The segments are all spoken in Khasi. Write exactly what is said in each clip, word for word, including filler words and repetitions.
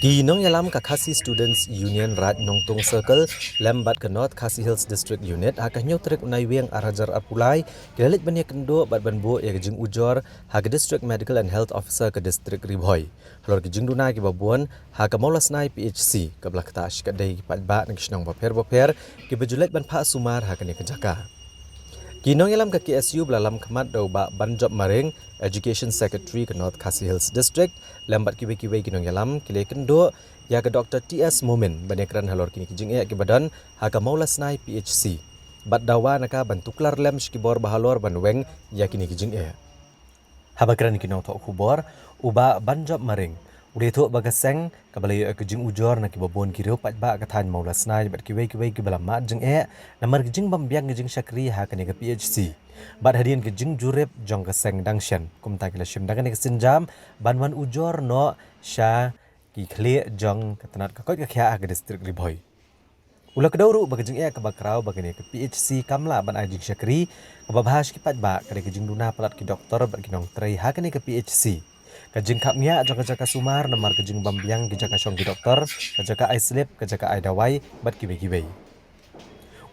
Ki nongïalam ka Khasi Students Union Raid Nongtung Circle lem bad ka North Khasi Hills District Unit ha ka hynñiew tarik u Naiwieng ar hajar arphew lai ki la leit ban ïakynduh bad ban buh ïa ka jingujor ha ka District Medical and Health Officer ka District Ri Bhoi halor ki jingduna kiba bun ha ka Mawlasnai P H C kaba la ktah shikatdei ki paidbah na ki shnong bapher bapher kiba ju leit ban phah sumar ha kane ka jaka. Ki nongïalam ka K S U ba la lam khmat da u Bah Banjop Maring, Education Secretary ka North Khasi Hills District, lem bad kiwei kiwei ki nongïalam ki la ïakynduh ïa ka Doctor T S Momin ban ïakren halor kine ki jingeh kiba don ha ka Mawlasnai P H C bad dawa na ka ban tuklar lem sha ki bor bahalor ban weng ïa kine ki jingeh. Haba kren ki nongthoh khubor, u Bah Banjop Maring u la ïathuh ba ka seng kaba la ïoh ïa ka jingujor na kiba bun ki riew paidbah ka thaiñ Mawlasnai bad kiwei kiwei kiba la mad jingeh namar ka jingbym biang ka jingshakri ha kane ka P H C. Bad hadien ka jingjurip jong ka seng dang shen, kumta ki la shim da kane ka sienjam ban wan ujor noh sha ki khlieh jong ka tnat ka koit ka khiah ha ka District Ri Bhoi. U la kdew ruh ba ka jingeh kaba khraw ba kane ka P H C kam lah ban ai jingshakri kaba bha sha ki paidbah ka dei ka jingduna palat ki doktor bad ki nongtrei ha kane ka P H C. Ka jingkhapngiah jong ka jaka sumar namar ka jingbym biang ki jaka shong ki doktor, ka jaka ai slip, ka jaka ai dawai bad kiwei kiwei.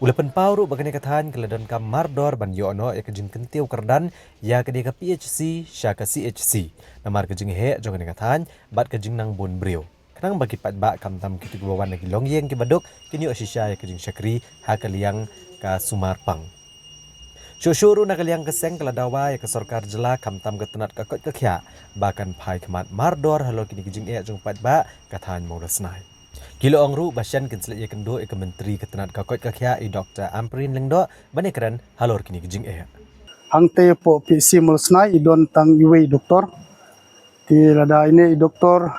U la pynpaw ruh ba kane ka thaiñ ka la donkam mardor ban ïoh noh ïa ka jingkyntiew kyrdan ïa kane ka P H C sha ka C H C namar ka jingheh jong kane ka thaiñ bad ka jingnang bun briew. Khnang ba ki paidbah khamtam kito kiba wan na ki longïing kiba duk kin ïoh shisha ïa ka jingshakri ha ka liang ka sumar pang. Shuh shuh ruh na ka liang ka seng ka la dawa ïa ka sorkar jylla khamtam ka tnat ka koit ka khiah ba kan phai khmat mardor halor kine ki jingeh jong paidbah ka thaiñ Mawlasnai. Ki la ong ruh ba shen kin sa leit ïakynduh ïa ka Myntri ka tnat ka koit ka khiah i Doctor Ampareen Lyngdoh ban ïakren halor kine ki jingeh. Hangtei hapoh P H C Mawlasnai i don tang iwei i doktor. Te lada ine i doktor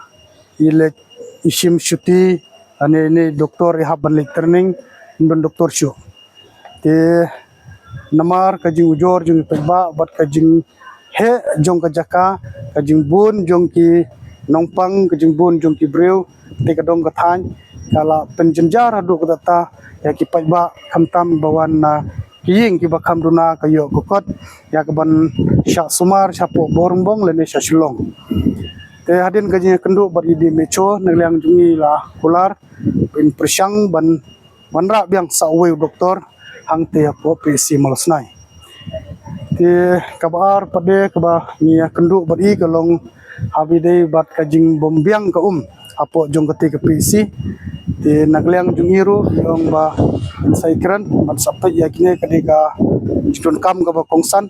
i leit i shim shuti, ane ine i doktor i hap ban leit training, ym don doktor shuh. Te namar ka jingujor jong i paidbah bad ka jingheh jong ka jaka, ka jingbun jong ki nongpang, ka jingbun jong ki briew, te ka dong ka thaiñ ka la pynjynjar haduh katta ïa ki paidbah khamtam ba wan na ki ïing kiba kham duna ka ïoh ka kot ïa ka ban shah sumar shapoh Bhorbung lane sha Shillong. Te hadien ka jingïakynduh bad i D M H O na ka liang jong ngi la kular ban pyrshang ban wanrah biang sa uwei u doktor hangtei hapoh P H C Mawlasnai. Te kaba ar pat de kaba ngi ïakynduh bad i ka long haba ïadei bad ka jingbym biang ka um hapoh jong katei ka P H C. Te na ka liang jong ngi ruh ngi ong ba ngin sa ïakren bad sa peit ïa kine ka dei ka jingdonkam kaba kongsan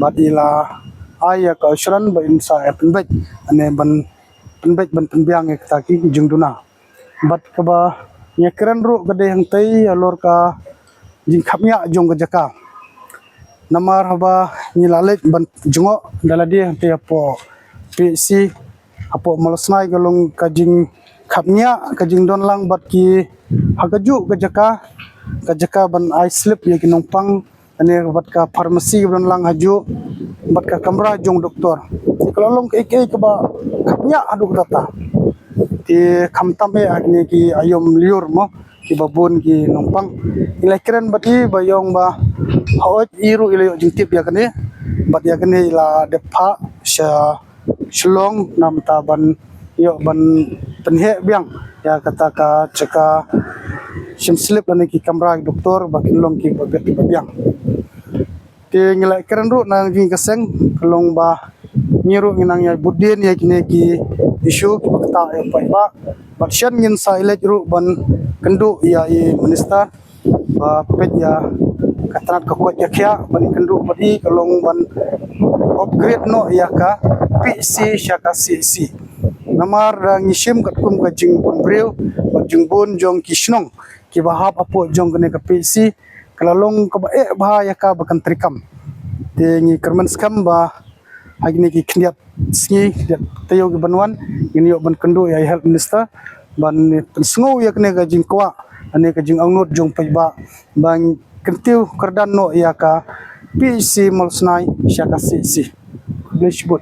bad i la ai ïa ka assurance ba in sa ïa pynbeit ane ban pynbeit ban pynbiang ïa kata ki jingduna. Bad kaba ngi ïakren ruh ka dei hangtei halor ka jingkhapngiah jong ka jaka. Namar haba ngi la leit ban jngoh da lade hangtei hapoh P H C hapoh Mawlasnai ka long ka jingkhapngiah ka jingdon lang bad ki ha kajuh ka jaka, ka jaka ban ai slip ïa ki nongpang, ane bad ka pharmacy kaba don lang hajuh bad ka kamra jong doktor. Te ka la long kaei kaei kaba khapngiah haduh katta. Te khamtam eh ha kine ki aïom lyiur mo kiba bun ki nongpang. I la kren bad i ba i ong ba hooid i ruh i la ïoh jingtip ïa kane bad ïa kane i la dep phah sha Shillong namar ban ïoh ban pynheh biang ïa kata ka jaka shim slip lane ki kamra ki doktor ba kin long kiba biang kiba biang. Te ngi la kren ruh na jong ka seng ka long ba ngi ruh ngi nang ïa bud dien ïa kine ki issue kiba ktah ïa u paidbah. Bad shen ngin sa ïaleit ruh ban kynduh ïa i minister ba peit ïa ka tnat ka koit ka khiah ban kynduh bad i ka long ban upgrade noh ïa ka P H C sha ka C H C. Namar da ngi shim katkum ka jingbun briew bad jingbun jong ki shnong kiba hap hapoh jong kane ka P H C ka la long kaba eh bha ïa ka ba kan treikam. Te ngi kyrmen skhem ba ha kine ki khyndiat sngi, khyndiat taïew ki ban wan, ngin ïoh ban kynduh ïa i Health Minister ban pynsngew ïa kane ka jingkwah, kane ka jingangnud jong paidbah ban kyntiew kyrdan noh ïa ka P H C Mawlasnai sha ka C H C. Khublei shibun.